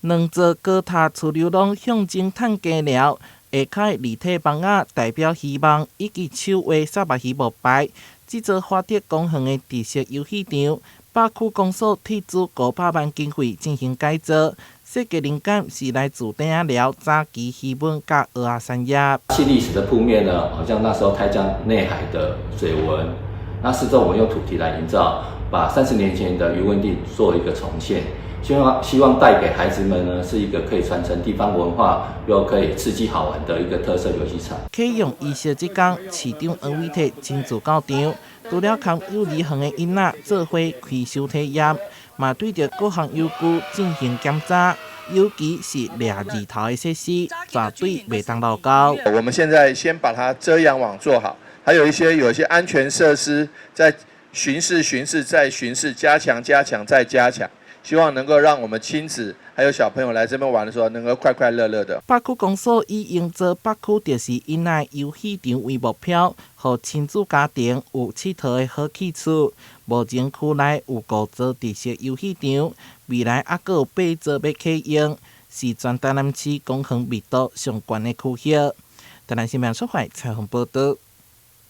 兩座高塔趨溜廊象徵趁雞寮，下跤立體房仔代表希望，以及手畫薩巴魚木牌。這座華德公園的特色遊戲場，北區公所斥資500萬經費進行改造，設計靈感是來自鼎仔寮早期魚塭佮蚵仔產業。歷史的鋪面呢，好像那時候台江內海的水紋，那四周我們用土堤來營造，把30年前的魚塭地做一個重現。希望帶給孩子們呢，是一個可以傳承地方文化，又可以刺激好玩的一個特色遊戲場。啟用儀式這工，市長黃偉哲親自到場，除了共幼兒園的囡仔做伙開箱體驗，嘛對著各項遊具進行檢查，尤其是掠字頭的設施，絕對袂當漏勾。我們現在先把它遮陽網做好，還有一些安全設施，在巡視、巡視再巡視，加強、加強再加強。希望能夠讓我們親子還有小朋友來這邊玩的時候，能夠快快樂樂的。北區公所以營造北區特色囡仔遊戲場為目標，予親子家庭有𨑨迌的好去處。目前區內有五座特色遊戲場，未來猶閣有八座欲啟用，是全台南市公園密度上懸的區域。台南新聞出發採訪報導。